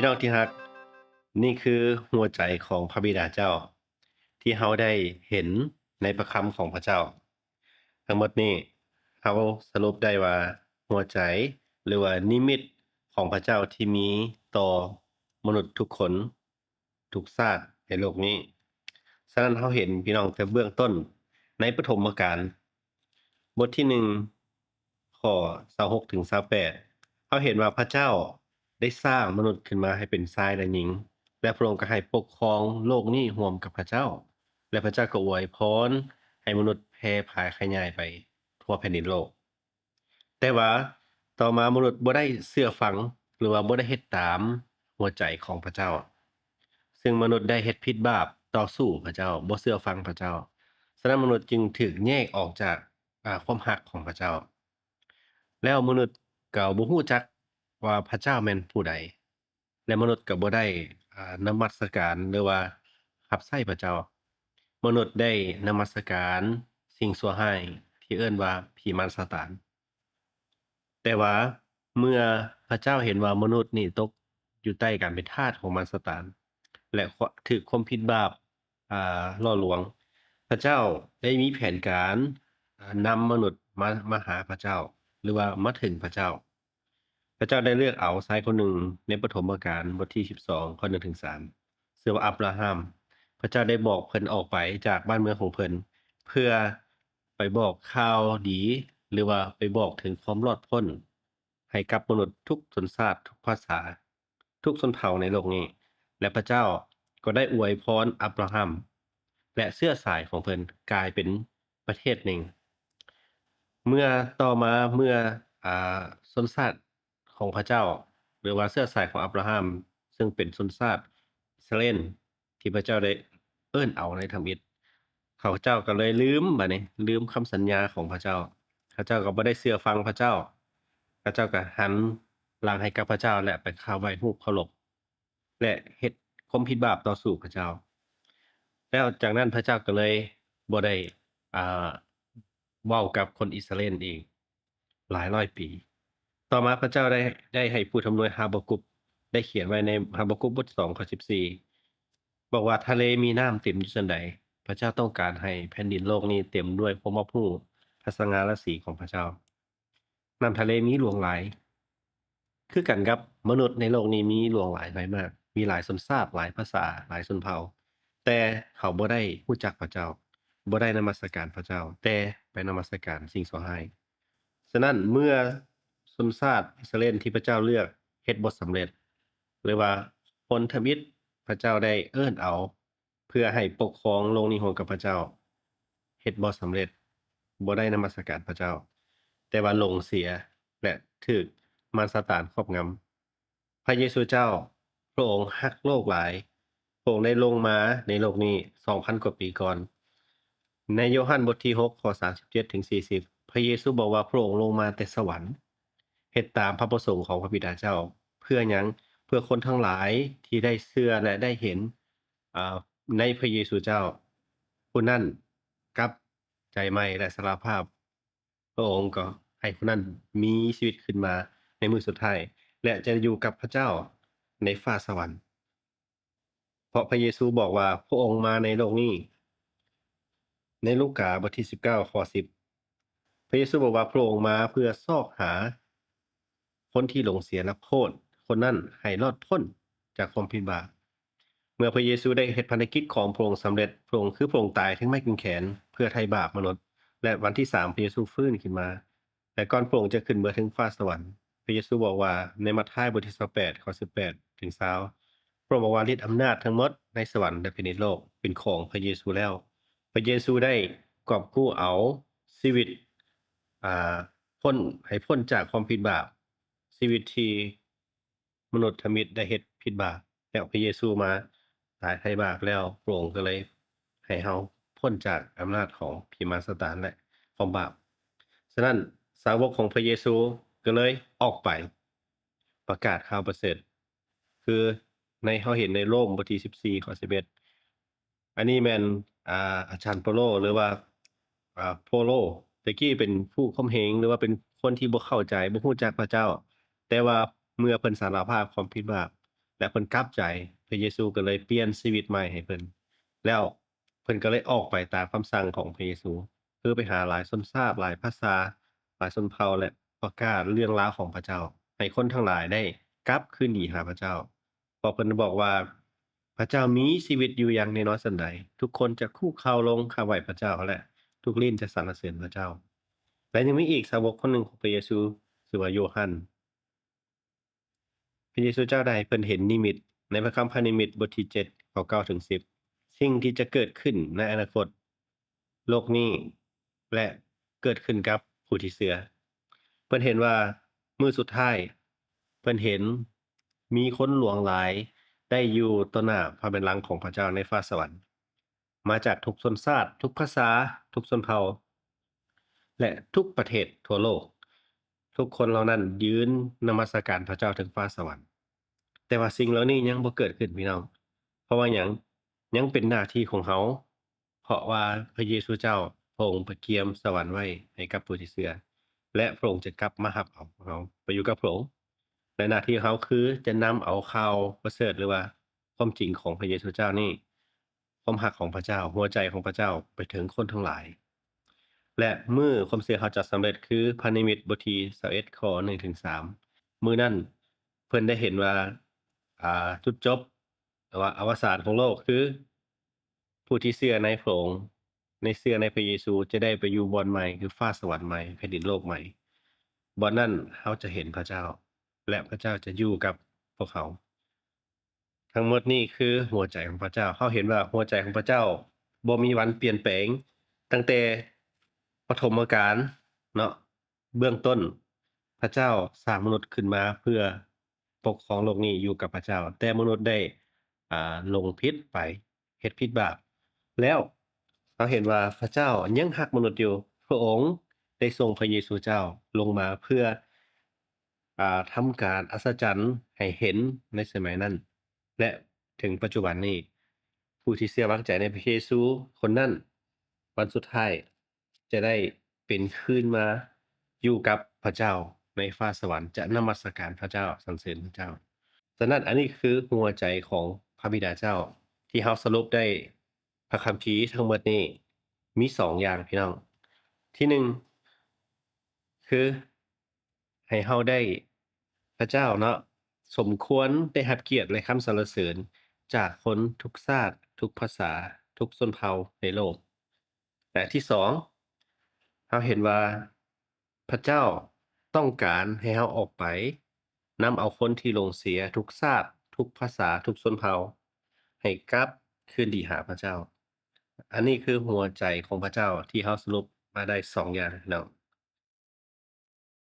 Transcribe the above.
ພີ່ນ້ອງທີ່ຮັກ, ນີ້ຄືຫົວໃຈຂອງພະບິດາເຈົ້າ ທີ່ເຮົາໄດ້ເຫັນໃນພະຄຳຂອງພະເຈົ້າ. ທັງໝົດນີ້ເຮົາສະຫຼຸບໄດ້ວ່າຫົວໃຈ ຫຼືວ່ານິມິດຂອງພະເຈົ້າທີ່ມີຕໍ່ມະນຸດທຸກຄົນ ທຸກຊາດໃນໂລກນີ້. ສະນັ້ນເຮົາເຫັນພີ່ນ້ອງແຕ່ເບື້ອງຕົ້ນໃນປະຖົມມະການ ບົດທີໜຶ່ງ ຂໍ້ຊາວຫົກເຖິງຊາວແປດ ເຮົາເຫັນວ່າພະເຈົ້າໄດ້ສ້າງມະນຸດຂຶ້ນມາໃຫ້ເປັນຊາຍ ແລະ ຍິງ ແລະ ພະອົງກໍໃຫ້ປົກຄອງໂລກນີ້ຮ່ວມກັບພະເຈົ້າ ແລະ ພະເຈົ້າກໍອວຍພອນໃຫ້ມະນຸດແຜ່ຜາຍຂະຫຍາຍໄປທົ່ວແຜ່ນດິນໂລກ. ແຕ່ວ່າຕໍ່ມາມະນຸດບໍ່ໄດ້ເຊື່ອຟັງ ຫຼືວ່າບໍ່ໄດ້ເຮັດຕາມຫົວໃຈຂອງພະເຈົ້າ, ຊຶ່ງມະນຸດໄດ້ເຮັດຜິດບາບຕໍ່ສູ້ພະເຈົ້າ, ບໍ່ເຊື່ອຟັງພະເຈົ້າ. ສະນັ້ນມະນຸດຈຶ່ງຖືກແຍກອອກຈາກ ອາ ຄວາມຮັກຂອງພະເຈົ້າ. ແລ້ວມະນຸດກໍບໍ່ຮູ້ຈັກວ່າພະເຈົ້າແມ່ນຜູ້ໃດ ແລະ ມະນຸດກໍບໍ່ໄດ້ ອາ ນະມັດສະການ ຫຼືວ່າຮັບໃຊ້ພະເຈົ້າ. ມະນຸດໄດ້ນະມັດສະການສິ່ງຊົ່ວຮ້າຍທີ່ເອີ້ນວ່າຜີມານຊາຕານ. ແຕ່ວ່າເມື່ອພະເຈົ້າເຫັນວ່າມະນຸດນີ້ຕົກຢູ່ໃຕ້ການເປັນທາດຂອງມານຊາຕານ ແລະ ຖືກຄວາມຜິດບາບ ອາ ຫຼໍ່ລວງ, ພະເຈົ້າໄດ້ມີແຜນການ ອາ ນຳມະນຸດມາ ມາຫາພະເຈົ້າ ຫຼືວ່າມາເຖິງພະເຈົ້າ. ພະເຈົ້າໄດ້ເລືອກເອົາຊາຍຄົນໜຶ່ງໃນປະຖົມມະການ ບົດທີສິບສອງ ຂໍ້ໜຶ່ງເຖິງສາມ ຊື່ວ່າອັບຣາຮາມ. ພະເຈົ້າໄດ້ບອກເພິ່ນອອກໄປຈາກບ້ານເມືອງຂອງເພິ່ນ ເພື່ອໄປບອກຂ່າວດີ ຫຼືວ່າໄປບອກເຖິງຄວາມລອດພົ້ນໃຫ້ກັບມະນຸດທຸກຊົນຊາດ, ທຸກພາສາ, ທຸກຊົນເຜົ່າໃນໂລກນີ້. ແລະ ພະເຈົ້າກໍໄດ້ອວຍພອນອັບຣາຮາມ ແລະ ເຊື້ອສາຍຂອງເພິ່ນກາຍເປັນປະເທດໜຶ່ງ. ເມື່ອຕໍ່ມາ ເມື່ອ ອາ ຊົນຊາດຂອງພະເຈົ້າ ຫຼືວ່າເຊື້ອສາຍຂອງອັບຣາຮາມ ເຊິ່ງເປັນຊົນຊາດອິດສະຣາເອນ ທີ່ພະເຈົ້າໄດ້ເອີ້ນເອົາໃນທຳອິດ, ເຂົາເຈົ້າກໍເລີຍລືມ ບາດນີ້ລືມຄຳສັນຍາຂອງພະເຈົ້າ. ເຂົາເຈົ້າກໍບໍ່ໄດ້ເຊື່ອຟັງພະເຈົ້າ, ເຂົາເຈົ້າກໍຫັນຫຼັງໃຫ້ກັບພະເຈົ້າ ແລະ ໄປຄາບໄຫວ້ຮູບເຄົາລົບ ແລະ ເຮັດຄວາມຜິດບາບຕໍ່ສູ້ພະເຈົ້າ. ແລ້ວຈາກນັ້ນພະເຈົ້າກໍເລີຍບໍ່ໄດ້ ອາ ເວົ້າກັບຄົນອິດສະຣາເອນອີກຫຼາຍຮ້ອຍປີ. ຕໍ່ມາພະເຈົ້າໄດ້ ໄດ້ໃຫ້ຜູ້ທຳນວຍຮາບາກຸກໄດ້ຂຽນໄວ້ໃນຮາບາກຸກບົດສອງ ຂໍ້ສິບສີ່ ບອກວ່າ ທະເລມີນ້ຳເຕັມຢູ່ຊັ້ນໃດ, ພະເຈົ້າຕ້ອງການໃຫ້ແຜ່ນດິນໂລກນີ້ເຕັມດ້ວຍຄວາມຮັບຮູ້ພະສະຫງ່າລາສີຂອງພະເຈົ້າ. ນ້ຳທະເລມີຫຼວງຫຼາຍ ຄືກັນກັບມະນຸດໃນໂລກນີ້ມີຫຼວງຫຼາຍຫຼາຍມາກ, ມີຫຼາຍຊົນຊາດ, ຫຼາຍພາສາ, ຫຼາຍຊົນເຜົ່າ, ແຕ່ເຂົາບໍ່ໄດ້ຮູ້ຈັກພະເຈົ້າ, ບໍ່ໄດ້ນະມັດສະການພະເຈົ້າ, ແຕ່ໄປນະມັດສະການສິ່ງຊົ່ວຮ້າຍ. ສະນັ້ນເມື່ອຊົນຊາດອິດສະຣາເອນທີ່ພະເຈົ້າເລືອກເຮັດບໍ່ສຳເລັດ ຫຼືວ່າຄົນທຳອິດພະເຈົ້າໄດ້ເອີ້ນເອົາ ເພື່ອໃຫ້ປົກຄອງໂລກນີ້ຮ່ວມກັບພະເຈົ້າ ເຮັດບໍ່ສຳເລັດ, ບໍ່ໄດ້ນະມັດສະການພະເຈົ້າ, ແຕ່ວ່າຫຼົງເສຍ ແລະ ຖືກມານຊາຕານຄອບງຳ. ພະເຢຊູເຈົ້າ, ພະອົງຮັກໂລກຫຼາຍ, ພະອົງໄດ້ລົງມາໃນໂລກນີ້ສອງພັນກວ່າປີກ່ອນ. ໃນໂຢຮັນບົດທີຫົກ ຂໍ້ສາມສິບເຈັດເຖິງສີ່ສິບ ພະເຢຊູບອກວ່າພະອົງລົງມາແຕ່ສະຫວັນ, ເຮັດຕາມພະປະສົງຂອງພະບິດາເຈົ້າ. ເພື່ອຫຍັງ? ເພື່ອຄົນທັງຫຼາຍທີ່ໄດ້ເຊື່ອ ແລະ ໄດ້ເຫັນ ອາ ໃນພະເຢຊູເຈົ້າ ຜູ້ນັ້ນກັບໃຈໃໝ່ ແລະ ສາລະພາບ, ພະອົງກໍໃຫ້ຜູ້ນັ້ນມີຊີວິດຂຶ້ນມາໃນມື້ສຸດທ້າຍ ແລະ ຈະຢູ່ກັບພະເຈົ້າໃນຟ້າສະຫວັນ. ເພາະພະເຢຊູບອກວ່າພະອົງມາໃນໂລກນີ້. ໃນລູກາ ບົດທີສິບເກົ້າ ຂໍ້ສິບ ພະເຢຊູບອກວ່າພະອົງມາເພື່ອຊອກຫາຄົນທີ່ຫຼົງເສຍນັກໂທດຄົນນັ້ນໃຫ້ລອດພົ້ນຈາກຄວາມຜິດບາບ. ເມື່ອພະເຢຊູໄດ້ເຮັດພາລະກິດຂອງພະອົງສຳເລັດ, ພະອົງ ຄືພະອົງຕາຍເທິງໄມ້ກາງແຂນເພື່ອໄຖ່ບາບມະນຸດ, ແລະ ວັນທີສາມພະເຢຊູຟື້ນຂຶ້ນມາ. ແລະ ກ່ອນພະອົງຈະຂຶ້ນເມືອເທິງຟ້າສະຫວັນ, ພະເຢຊູບອກວ່າ ໃນມັດທາຍບົດທີຊາວແປດ ຂໍ້ສິບແປດເຖິງຊາວ ພະອົງບອກວ່າ ລິດອຳນາດທັງໝົດໃນສະຫວັນ ແລະ ແຜ່ນດິນໂລກ ເປັນຂອງພະເຢຊູແລ້ວ. ພະເຢຊູໄດ້ກອບກູ້ເອົາຊີວິດ ອາ ພົ້ນ ໃຫ້ພົ້ນຈາກຄວາມຜິດບາບ, ຊີວິດທີ່ມະນຸດທຳອິດໄດ້ເຮັດຜິດບາບ, ແລ້ວພະເຢຊູມາຕາຍໄຖ່ບາບແລ້ວ, ພະອົງກໍເລີຍໃຫ້ເຮົາພົ້ນຈາກອຳນາດຂອງຜີມານຊາຕານ ແລະ ຄວາມບາບ. ສະນັ້ນ ສາວົກຂອງພະເຢຊູກໍເລີຍອອກໄປປະກາດຂ່າວປະເສີດ, ຄືໃນ ເຮົາເຫັນໃນໂລມບົດທີສິບສີ່ ຂໍ້ສິບເອັດ. ອັນນີ້ແມ່ນ ອາ ອາຈານໂປໂລ ຫຼືວ່າ ອາ ໂປໂລ ແຕ່ກີ້ເປັນຜູ້ຂົ່ມເຫງ ຫຼືວ່າເປັນຄົນທີ່ບໍ່ເຂົ້າໃຈ, ບໍ່ຮູ້ຈັກພະເຈົ້າ, ແຕ່ວ່າເມື່ອເພິ່ນສາລະພາບຄວາມຜິດບາບ ລະເພິ່ນກັບໃຈ, ພະເຢຊູກໍເລີຍປ່ຽນຊີວິດໃໝ່ໃຫ້ເພິ່ນ. ແລ້ວເພິ່ນກໍເລີຍອອກໄປຕາມຄຳສັ່ງຂອງພະເຢຊູ, ຄືໄປຫາຫຼາຍຊົນຊາດ, ຫຼາຍພາສາ, ຫຼາຍຊົນເຜົ່າ ແລະ ປະກາດເລື່ອງລາວຂອງພະເຈົ້າ ໃຫ້ຄົນທັງຫຼາຍໄດ້ກັບຄືນດີຫາພະເຈົ້າ. ເພາະເພິ່ນບອກວ່າ ພະເຈົ້າມີຊີວິດຢູ່ຢ່າງແນ່ນອນສ່ຳໃດ, ທຸກຄົນຈະຄຸເຂົ່າລົງຂັບໄຫວ້ພະເຈົ້າ ແລະ ທຸກລີ້ນຈະສັນລະເສີນພະເຈົ້າ. ແລະ ຍັງມີອີກສາວົກຄົນໜຶ່ງຂອງພະເຢຊູ ຊື່ວ່າໂຢຮັນ. ພະເຢຊູເຈົ້າໄດ້ໃຫ້ເພິ່ນເຫັນນິມິດໃນພະຄຳພະນິມິດບົດທີເຈັດ ຂໍ້ເກົ້າເຖິງສິບ ສິ່ງທີ່ຈະເກີດຂຶ້ນໃນອະນາຄົດໂລກນີ້ ແລະ ເກີດຂຶ້ນກັບຜູ້ທີ່ເຊື່ອ. ເພິ່ນເຫັນວ່າມື້ສຸດທ້າຍ ເພິ່ນເຫັນມີຄົນຫຼວງຫຼາຍໄດ້ຢູ່ຕໍ່ໜ້າພະບັນລັງຂອງພະເຈົ້າໃນຟ້າສະຫວັນ. ມາຈາກທຸກຊົນຊາດ, ທຸກພາສາ, ທຸກຊົນເຜົ່າ ແລະ ທຸກປະເທດທົ່ວໂລກ. ທຸກຄົນເຫຼົ່ານັ້ນຢືນນະມັດສະການພະເຈົ້າເທິງຟ້າສະຫວັນ. ແຕ່ວ່າສິ່ງເຫຼົ່ານີ້ຍັງບໍ່ເກີດຂຶ້ນ, ພີ່ນ້ອງ. ເພາະວ່າຫຍັງ? ຍັງເປັນໜ້າທີ່ຂອງເຮົາ. ເພາະວ່າພະເຢຊູເຈົ້າ, ພະອົງປະກຽມສະຫວັນໄວ້ໃຫ້ກັບຜູ້ທີ່ເຊື່ອ ແລະ ພະອົງຈະກັບມາຮັບເອົາພວກເຮົາໄປຢູ່ກັບພະອົງ. ແລະ ໜ້າທີ່ເຮົາຄືຈະນຳເອົາຂ່າວປະເສີດ ຫຼືວ່າຄວາມຈິງຂອງພະເຢຊູເຈົ້ານີ້, ຄວາມຮັກຂອງພະເຈົ້າ, ຫົວໃຈຂອງພະເຈົ້າໄປເຖິງຄົນທັງຫຼາຍ. ແລະ ມື້ຄວາມເຊື່ອເຮົາຈະສຳເລັດ ຄືພະນິມິດບົດທີຊາວເອັດ ຂໍ້ໜຶ່ງເຖິງສາມ. ມື້ນັ້ນເພິ່ນໄດ້ເຫັນວ່າ, ອ່າ, ຈຸດຈົບ ຫຼືວ່າອະວະສານຂອງໂລກ ຄືຜູ້ທີ່ເຊື່ອໃນພະອົງ, ໃນເຊື່ອໃນພະເຢຊູ ຈະໄດ້ໄປຢູ່ບ່ອນໃໝ່ ຄືຟ້າສະຫວັນໃໝ່, ແຜ່ນດິນໂລກໃໝ່. ບ່ອນນັ້ນເຮົາຈະເຫັນພະເຈົ້າ ແລະ ພະເຈົ້າຈະຢູ່ກັບພວກເຮົາ. ທັງໝົດນີ້ຄືຫົວໃຈຂອງພະເຈົ້າ. ເຮົາເຫັນວ່າຫົວໃຈຂອງພະເຈົ້າບໍ່ມີວັນປ່ຽນແປງ. ຕັ້ງແຕ່ປະຖົມມະການເນາະ, ເບື້ອງຕົ້ນພະເຈົ້າສ້າງມະນຸດຂຶ້ນມາເພື່ອປົກຄອງໂລກນີ້ຢູ່ກັບພະເຈົ້າ, ແຕ່ມະນຸດໄດ້, ອ່າ, ຫຼົງຜິດໄປ, ເຮັດຜິດບາບ. ແລ້ວເຮົາເຫັນວ່າພະເຈົ້າຍັງຮັກມະນຸດຢູ່. ພະອົງໄດ້ສົ່ງພະເຢຊູເຈົ້າລົງມາເພື່ອ, ອ່າ, ທຳການອັດສະຈັນໃຫ້ເຫັນໃນສະໄໝນັ້ນ ແລະ ເຖິງປັດຈຸບັນນີ້, ຜູ້ທີ່ເຊື່ອວາງໃຈໃນພະເຢຊູຄົນນັ້ນ, ວັນສຸດທ້າຍຈະໄດ້ເປັນຄືນມາຢູ່ກັບພະເຈົ້າໃນຟ້າສະຫວັນ, ຈະນະມັດສະການພະເຈົ້າ, ສັນເສີນພະເຈົ້າ. ສະນັ້ນ, ອັນນີ້ຄືຫົວໃຈຂອງພະບິດາເຈົ້າ ທີ່ເຮົາສະຫຼຸບໄດ້. ພະຄຳພີທັງໝົດນີ້ມີສອງຢ່າງ, ພີ່ນ້ອງ. ທີໜຶ່ງ ຄື ໃຫ້ເຮົາໄດ້, ພະເຈົ້າເນາະ, ສົມຄວນໄດ້ຮັບກຽດ ແລະ ຄຳສັນລະເສີນຈາກຄົນທຸກຊາດ, ທຸກພາສາ, ທຸກຊົນເຜົ່າໃນໂລກ. ແລະ ທີສອງ, ເຮົາເຫັນວ່າພະເຈົ້າຕ້ອງການໃຫ້ເຮົາອອກໄປນຳເອົາຄົນທີ່ຫຼົງເສຍ, ທຸກຊາດ, ທຸກພາສາ, ທຸກຊົນເຜົ່າ, ໃຫ້ກັບຄືນດີຫາພະເຈົ້າ. ອັນນີ້ຄືຫົວໃຈຂອງພະເຈົ້າທີ່ເຮົາສະຫຼຸບມາໄດ້ສອງຢ່າງ, ພີ່ນ້ອງ.